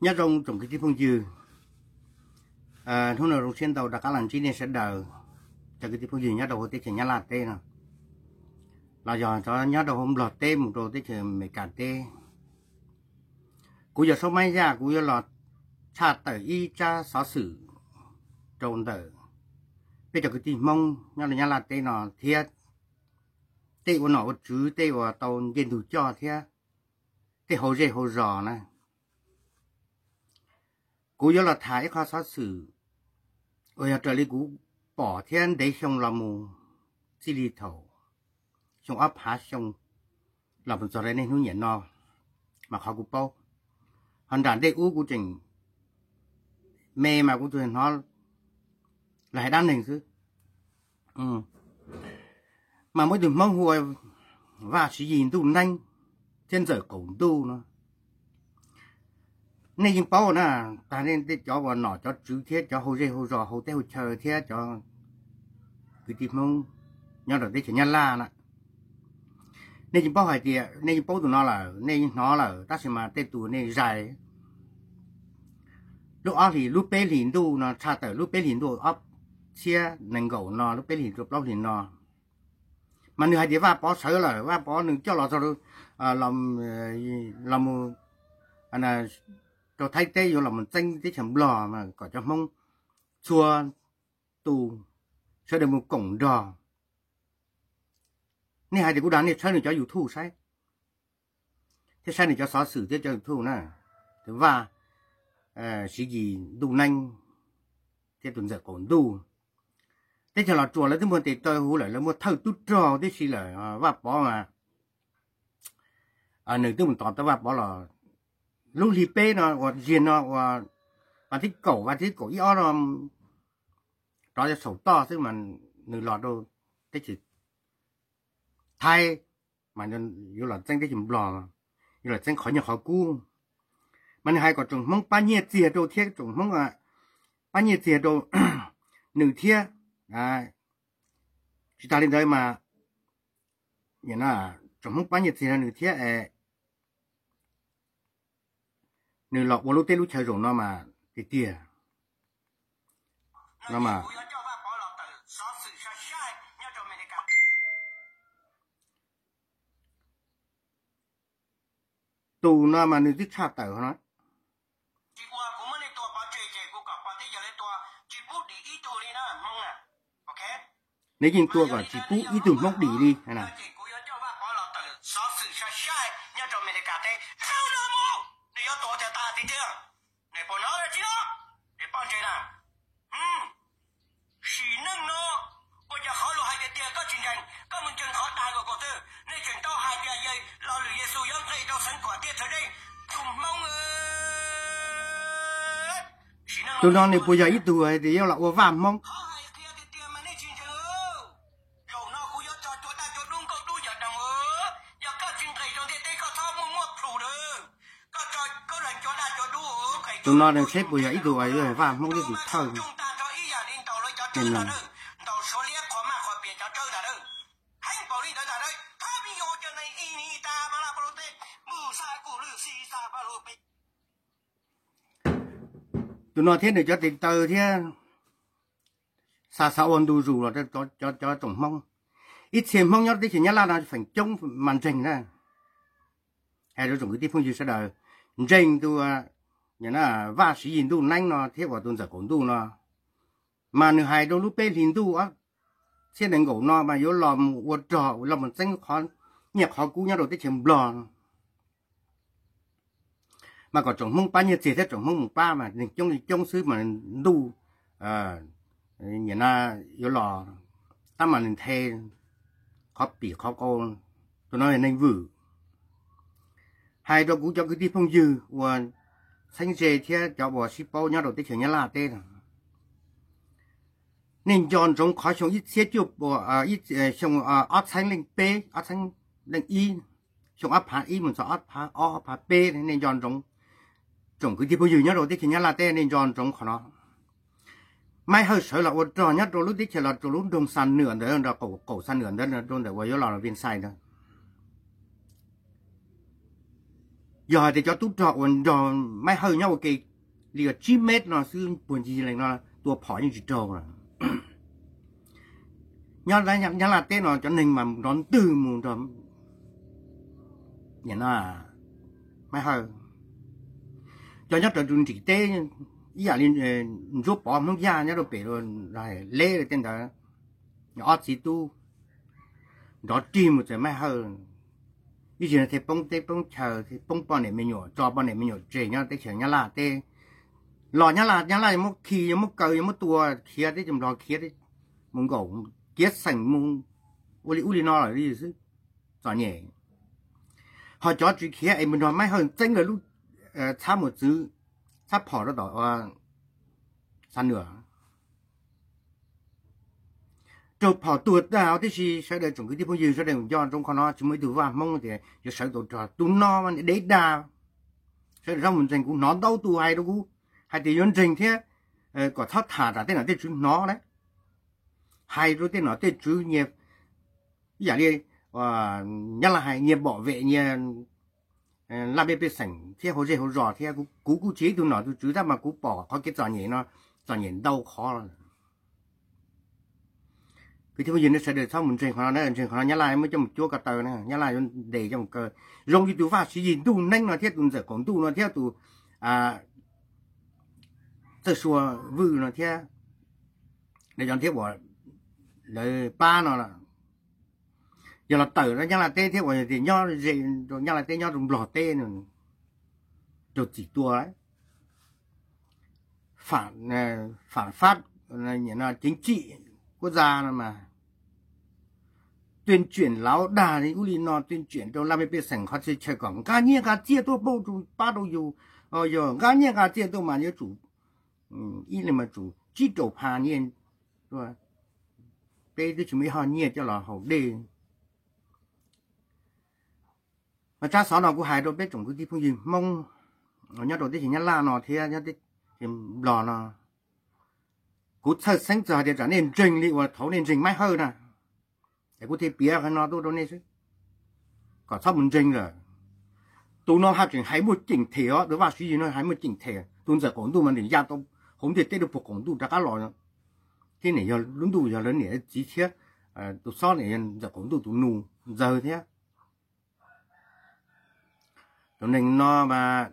Nyob zoo tsoom kwv tij phooj ywg, hnub no zoo siab ntau rov qab los ntsib nej sawv daws, cov kwv tij phooj ywg nyob rau hauv teb chaws Nyab Laj teb no, los yog cov nyob rau hauv Nplog teb mus rau teb chaws Amelikas teb. Kuv yog Saub Mab Yaj, kuv yuav los tshaj tawm ib tsab xov xwm rau ntawm peb cov kwv tij Hmoob nyob rau Nyab Laj teb no thiab tej ua nom ua tswv, tej uas tau ncej ntug coj thiab tej hauv zej hauv zos na. Kuv yuav los tham ib qho xov xwm uas yog raws li kuv pom thiab ntev xyoo los mus, txij li thaum xyoo ob phav xyoo los mus txog rau niaj hnub niam no, mas qhov kuv paub, ho nram ntej ub kuv tseem me mas kuv tsuas hnov lawv hais dab neeg xwb. Mas muaj ib tug Hmoob hu ua Vaj Siv Yis Ntuj Neeb thiab Ntxawm Qaum Ntuj no. Nej yeej paub na, tag nej tej cov uas nom cov tswv thiab cov hauv zej hauv zos hauv teb hauv chaw thiab cov kwv tij Hmoob nyob rau teb chaws Nyab Laj na, nej yeej paub hais tias, nej yeej paub tus no lawm, nej yeej hnov lawm, tab sis mas tej tus nej zais. Lub ob hlis, lub peb hlis ntuj no, tshaj tawm lub peb hlis ntuj ob txhiab nees nkaum no, lub peb hlis rau plaub hlis no, mas nws hais tias Vaj Pov sawv lawm, Vaj Pov nws coj los txog los mus rau Thaib teb, yuav los mus txeeb teb chaws Nplog kom cov Hmoob txhua tus sawv daws mus koom nrog. Nej hais tias kuv dag, nej tshawb nws cov YouTube saib, thiab saib nws cov xov xwm thiab cov YouTube na, tus Vaj Siv Yis Ntuj Neeb thiab tus Ntxawm Qaum Ntuj. Teb chaws Los Tsuas lawv twb muaj tes taw huv lawm, lawv muaj thawj tub rog tib si lawm. Vaj Pov mas nws twb mus tos tau Vaj Pov los lub hli peb no uas ziag no uas vas thib kaum, vas thib kaum ib ob no rov saum toj xwb mas nws los rau teb chaws Thaib mas yuav los txeeb teb chaws Nplog, yuav los txeeb qhov nyiaj qhov kub. Mas nws hais kom tsoom Hmoob pab nyiaj txiag rau thiab tsoom Hmoob pab nyiaj txiag rau nws thiab. Tsis tas li ntawd mas tsoom Hmoob pab nyiaj txiag rau nws thiab es nws los ua lub teb lub chaw zaum no mas tiag tiag no mas tus no mas nws twb tshaj tawm no. Nws yeej tua kom tsis pub ib tug Hmoob dim li. Tus no nws puas yog ib tug hais tias yuav los ua vaj Hmoob? Tus no nws seb puas yog ib tug vaj Hmoob thiab tus thawj. Tus no thiab nws cov tes taw thiab xa xav ua ntu zus los cov tsoom Hmoob. Ib txhia Hmoob nyob teb chaws Nyab Laj no feem coob mas ntseeg na. Hais rau tsoom kwv tij phooj ywg sawv daws, ntseeg tus Vaj Siv Yis Ntuj Neeb no thiab uas tus Ntxawm Qaum Ntuj no, mas nws hais rau lub peb hlis ntuj ob txhiab nees nkaum no mas yuav los mus ua rog, los mus txeeb qhov nyiaj qhov kub nyob rau teb chaws Nplog no. Mas kom tsoom Hmoob pab nyiaj txiag thiab tsoom Hmoob mus pab mas neeg coob li coob xwb mas ntuj nim no yuav los tab mas nws nthe qhov pim qhov qau. Tus no yog neeg Vwm. Hais rau kuv cov kwv tij phooj ywg uas txheeb ze thiab cov uas sib paub nyob rau teb chaws Nyab Laj teb no, nej nco ntsoov qhov xyoo ib txhiab cuaj pua, xyoo ob txhiab leej peb, ob txhiab leej ib, xyoo ob phav ib mus txog ob phav ob, ob phav peb, nej nco ntsoov. Tsoom kwv tij phooj ywg nyob rau teb chaws Nyab Laj teb nej nco ntsoov qhov no. Maiv Hawj sawv los ua rog nyob rau lub teb chaws Los Tsuas, lub nroog Xa Nwam ntawd, nrog qaum Xa Nwam ntawd, rau ntawm uas yuav los Vias Xais ntawd. Yog hais tias cov tub rog uas nrog Maiv Hawj nyob ua ke li tsib mev no xwb puag ncig lees no tua phom yeej tsis raug lawm. Nyob Laj teb no cov neeg mas nrov ntwg mus nrog Maiv Hawj. Cov nyob raws tus nrim teb ib yam li Ntsuab Pov Hmoob Yaj nyob rau pem Leb tej ntawd, ob txiv tub nrov rig mus txog Maiv Hawj, ib tsam thiaj poob teb poob chaw, poob poj niam me nyuam, tso poj niam me nyuam tseg nyob teb chaws Nyab Laj teb. Los Nyab Laj, Nyab Laj yuav muab khi, yuav muab kaw, yuav muab tua, khiav teb chaws Nplog, khiav mus nkaum kiav xeem mus ua li ub li no lawm li xwb, txom nyem. Ho cov tsis khiav es mus nrog Maiv Hawj txeeb lawv lub txhab mus txwv txhab phom rau tom Xa Nwam, raug phom tuag tag tib si. Sawv daws tsoom kwv tij phooj ywg sawv daws nco ntsoov qhov no, tsis muaj ib tug vaj Hmoob tias yuav sawv tau rog tus no, dev dag. Sawv daws txhob mus ntseeg, kuv hnov ntau tus hais rau kuv hais tias yuav ntseeg thiab kom txhob tham tsam tej nom tej tswv hnov na. Hais rau tej nom tej tswv nyias, ib yam li Nyab Laj hais nyias pom vem nyias laj mej pej xeem thiab hauv zej hauv zos thiab. Kuv kuj tsis yog ib tug nom tus tswv tab mas kuv pom qhov kev txom nyem no, txom nyem ntau qhov. Kwv tij phooj ywg nej sawv daws txhob mus ntseeg qhov no, ntseeg qhov no Nyab Laj muab coj mus cuab ko taw na, Nyab Laj yuav ntes coj mus kaw. Zoo li tus Vaj Siv Yis Ntuj Neeb no thiab tus Ntxawm Qaum Ntuj no thiab tus Txawj Sua Vwj no thiab, cov thiab uas lawv pab no, yog los tawm rau Nyab Laj teb thiab uas yog tias nyob ze rau Nyab Laj teb nyob rau Nplog teb no, raug txim tua. Phản phát chính trị quốc gia no mas tuyên truyền lawv dag li ub li no, tuyên truyền rau laj mej pej xeem qhov txhia chaw kom nqa nyiaj nqa txiaj tuaj pauj rau pab rau yus, yog nqa nyiaj nqa txiaj tuaj mas yuav tsum ib leeg mas tsum tsib rau phav nyiaj, peb twb tsis muaj ib ho nyiaj coj los haus dej. Mas tsab xov no kuv hais rau peb tsoom kwv tij phooj ywg Hmoob nyob rau teb chaws Nyab Laj no thiab nyob teb chaws Nplog no, kuv txhawj xeeb txog hais tias tsam nej ntseeg li uas thaum nej ntseeg Maiv Hawj na, es kuv thiaj piav qhov no tuaj rau nej xwb, kom txhob mus ntseeg lawm. Tus no haj tseem hais muaj ceem them os, tus Vaj Siv Yis no hais muaj ceem them, tus Ntxawm Qaum Ntuj mas nws ya tau hauv ntiaj teb rau puag Qaum Ntuj rov qab los, thiab niam yog lub ntuj yog lawv niam txiv thiab, tus xob niam yog Ntxawm Qaum Ntuj tus nus ntxawg thiab. Tus neeg no mas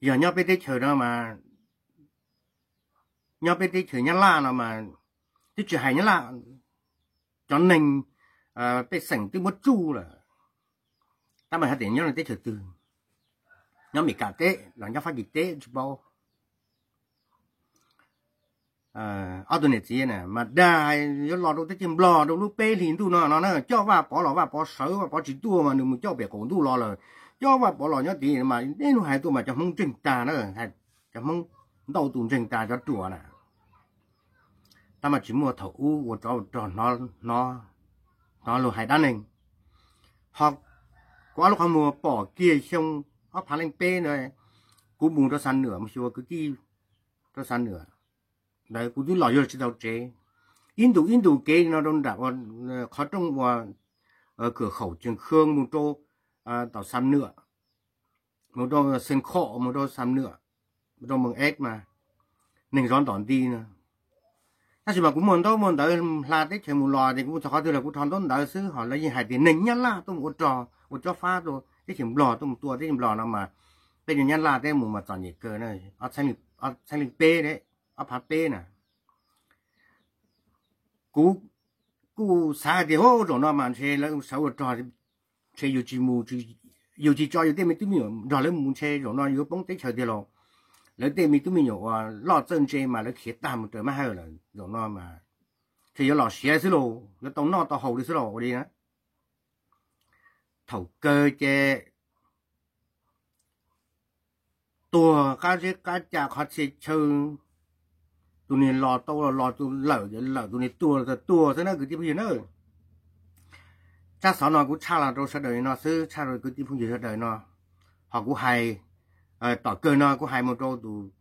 yog nyob peb teb chaws no mas, nyob peb teb chaws Nyab Laj no mas, twb tsis hais Nyab Laj, cov neeg pej xeem twb muab tsuj lawm. Tab mas hais tias nyob teb chaws twg, nyob Meskas teb los nyob Fab Kis teb tsis paub. Ob tug niam txiv na mas dag yuav los rau teb chaws Nplog rau lub peb hlis ntuj no no na, coj Vaj Pov los Vaj Pov sawv, Vaj Pov tsis tuaj mas nws mus coj pem qaum ntuj los lawm. Coj Vaj Pov los nyob tid mas ib hnub hais tuaj mas cov Hmoob ntseeg tag na, cov Hmoob ntau tus ntseeg tag cov ruam na. Tab mas tsis muaj thaum ub ua tsov rog hnov luag hais dab neeg. Ho kuv ob lub qhov muag pom kiag xyoo ob phav leej peb ntawd, kuv mus rau Xa Nwam, mus xyuas kwv tij rau Xa Nwam ntawd, kuv twb los yuav tsis tau tsev. Ib ntus ib ntus kev no rau nram qhov rooj uas kawm khaum Tseem Khoo mus rau tom Xa Nwam, mus rau Xeev Khuam, mus rau Xa Nwam, mus rau Mees Eb mas neeg zov ntom nti no. Tab sis mas kuv muaj ntaub muaj ntawv hla teb chaws mus los ces kuv mus txog qhov twg los kuv rho ntaub ntawv xwb, ho lawv yeej hais tias neeg Nyab Laj tuaj mus ua rog ua cob fab rau teb chaws Nplog, tuaj mus tua teb chaws Nplog no mas peb cov Nyab Laj teb mus mas txom nyem kawg na. Ob txhiab leej peb, ob phav peb na, kuv kuj xav hais tias zaum no mas ntshe lawv sawv ua rog, ntshe yus tsis mus, yus tsis tso yus tej me tub me nyuam nrog lawv mus ntshe zaum no yuav poob teb chaws tiag lauj. Lawv tej me tub me nyuam uas loj txawj ntse mas lawv khiav tag mus raws Mab Hawj lawm, zaum no mas ntshe yuav los siav xwb lauj, yuav tau noj tau haus li xwb lauj ua li na. Thaum kawg ces tuag qab zeb qab cag qhov txhia chaw, tus niag los tau los los, tus lawm lawm, tus niag tuag los tuag xwb na kwv tij phooj ywg na. Tsab xov no kuv tshaj los rau sawv daws li no xwb, tshaj rau kwv tij phooj ywg sawv daws no. Ho kuv hais tom kawg no kuv hais mus rau tus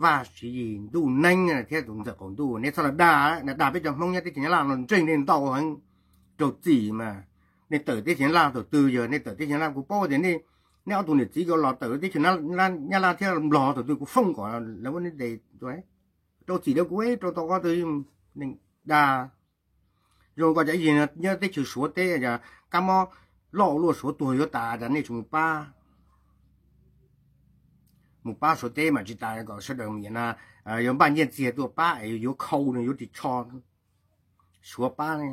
Vaj Siv Yis Ntuj Neeb thiab tus Ntxawm Qaum Ntuj, neb txhob los dag, dag peb cov Hmoob nyob teb chaws Nyab Laj no ntseeg nej ntau heev, raug txim mas nej tawm teb chaws Nyab Laj thaum twg, yog nej tawm teb chaws Nyab Laj, kuv paub tias nej ob tug niam txiv ko los tawm teb chaws Nyab Laj thiab Nplog thaum twg, kuv fooj kom lawv muab nej ntes, rau txim rau kuv, rau tau qhov twg, neeg dag. Zoo koj cov ib yig nyob teb chaws Suav teb, kab mob loj ua luaj, Suav tuag yuav tas, cas nej tsis mus pab, mus pab Suav teb mas tsis tas kom sawv daws mus na, yuav npaj nyiaj txiag tuaj pab es yuav khau no yuav ris tsho, Suav pab ne,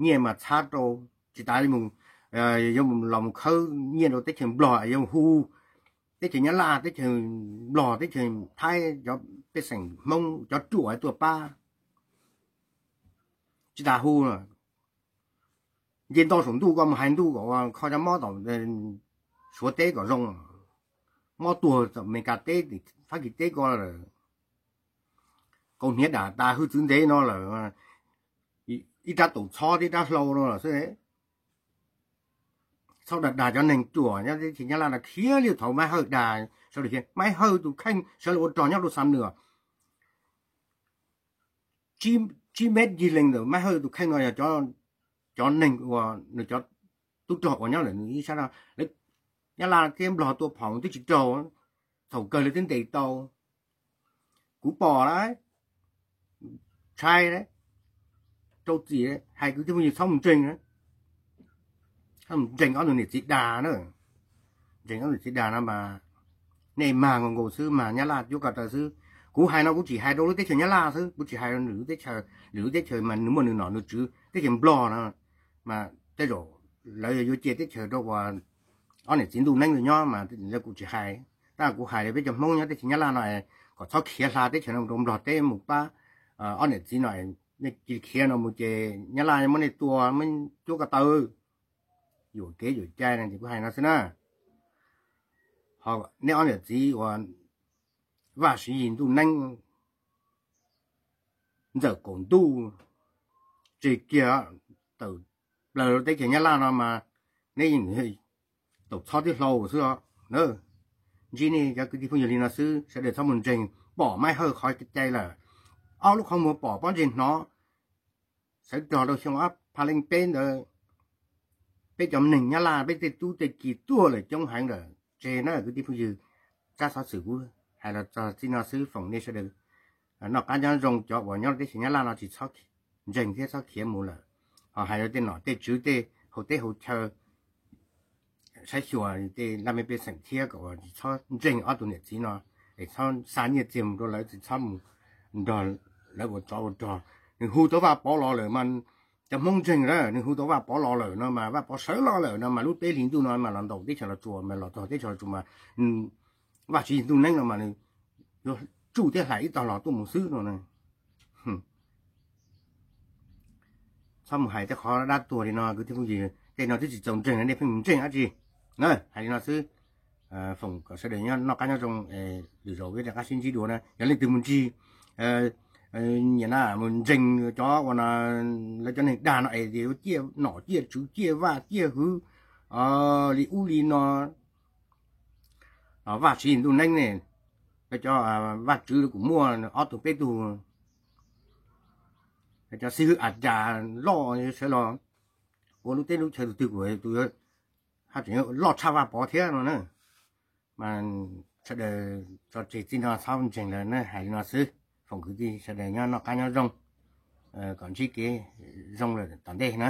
nyiaj mas txhab rau, tsis tas yuav los mus khawb nyiaj rau teb chaws Nplog, yuav hu teb chaws Nyab Laj, teb chaws Nplog, teb chaws Thaib, cov pej xeem Hmoob, cov ruam tuaj pab. Tsis tas hu, nce ntoj saum ntuj, koj mus hais ntuj kom kho cov mob tom Suav teb kom zoo, mob tuag tom Amelikas teb, Fab Kis teb ko lawm, kaus hniav dam tas hwj txwv ntev no lawm, ib rab taus txhob thiab ib rab hlau no lawm xwb. Txhob dag dag cov neeg ruam nyob teb chaws Nyab Laj no, khiav li thaum Maiv Hawj dag sawv daws, Maiv Hawj tus kheej sawv los ua rog nyob rau Xam Nws, tsib mev yig leeg ntawm Maiv Hawj tus kheej no yog cov neeg uas nws cov tub rog uas nyob lawm nws ib sab no, lawv Nyab Laj thiab Nplog tua phom twb tsis raug, thaum kawg lawv twb ntes tau. Kuv pom lawm, ntshai, rau txim, hais kwv tij phooj ywg txhob mus ntseeg, txhob mus ntseeg ob tug niam txiv dag na, ntseeg ob tug niam txiv dag no mas nej mag nkaus nkaus xwb, mag Nyab Laj cuab ko taw xwb. Kuv hais no kuv tsis hais rau lub teb chaws Nyab Laj xwb, kuv tsis hais rau nws lub teb chaws, lwm lub teb chaws mas nws muaj nws nom nws tswv, teb chaws Nplog no mas tej zaum lawv yuav cia teb chaws rau uas ob niam txiv Ntuj Neeb nyob mas lawv kuv tsis hais. Tab kuv hais peb cov Hmoob nyob teb chaws Nyab Laj no kom txhob khiav hla teb chaws no rau Nplog teb mus pab ob niam txiv no, nej cia li khiav no mus ces Nyab Laj muab nej tua, muab cuab ko taw, yuam kev yuam cai no ces kuv hais no xwb na. Ho nej ob niam txiv uas Vaj Siv Yis Ntuj Neeb, Ntxawm Kaum Ntuj, tseg kiag, tawm plaws rau teb chaws Nyab Laj no mas neb yeej taus txhob thiab hlau xwb os. Ntsib nej cov kwv tij phooj ywg li no xwb, sawv daws txhob mus ntseeg, pom Maiv Hawj qhov cai lawm, ob lub qhov muag pom pob ntseg hnov, sawv rog rau xyoo ob phav leej peb ntawd, peb cov neeg Nyab Laj peb tej tub tej ki tuag lawm coob heev lawm. Tseg na kwv tij phooj ywg, tsab xov xwm kuv hais los txog txij no xwb, foom nej sawv daws noj qab nyob zoo, cov uas nyob teb chaws Nyab Laj no tsis txhob ntseeg thiab txhob khiav mus lawm. Ho hais rau tej nom tej tswv tej hauv teb hauv chaw saib xyuas tej laj mej pej xeem thiab kom tsis txhob ntseeg ob tug niam txiv no, es txhob xa nyiaj txiag mus rau lawv, tsis txhob mus nrog lawv ua tsov ua rog. Nws hu tau Vaj Pov los lawm mas cov Hmoob ntseeg lawm, nws hu tau Vaj Pov los lawm no mas Vaj Pov sawv los lawm no mas lub peb hlis ntuj no mas los ntaus teb chaws Los Tsuas, mas los txog teb chaws Los Tsuas mas Vaj Siv Yis Ntuj Neeb no mas nws yuav tsuj thiab hlais ib tog los tuaj mus xwb no. Txhob mus hais tej qhov dab tuag li no kwv tij phooj ywg, tej no twb tsis txaus ntseeg nej pheej mus ntseeg dab tsi. Hais li no xwb, foom kom sawv daws nyob noj qab nyob zoo, lwm zaus peb rov qab sib ntsib dua na. Yog leej twg mus ntseeg, nyiam na mus ntseeg cov uas lawv cov neeg dag no es tias yuav ciaj nom ciaj tswv ciaj vaj ciaj hwv li ub li no, Vaj Siv Yis Ntuj Neeb ne, lawv cov vaj tswv kuj muaj ob tug peb tug, lawv cov xib hwb a cas loj sawv los ua lub teb lub chaw tus twg kuj tus yuav haj tseem loj tshaj Vaj Pov thiab no na. Mas sawv daws tso tseg txij no txhob ntseeg lawm na, hais li no xwb. Foom kwv tij sawv daws nyob noj qab nyob zoo, kom ntsib kev zoo lawm tom ntej na.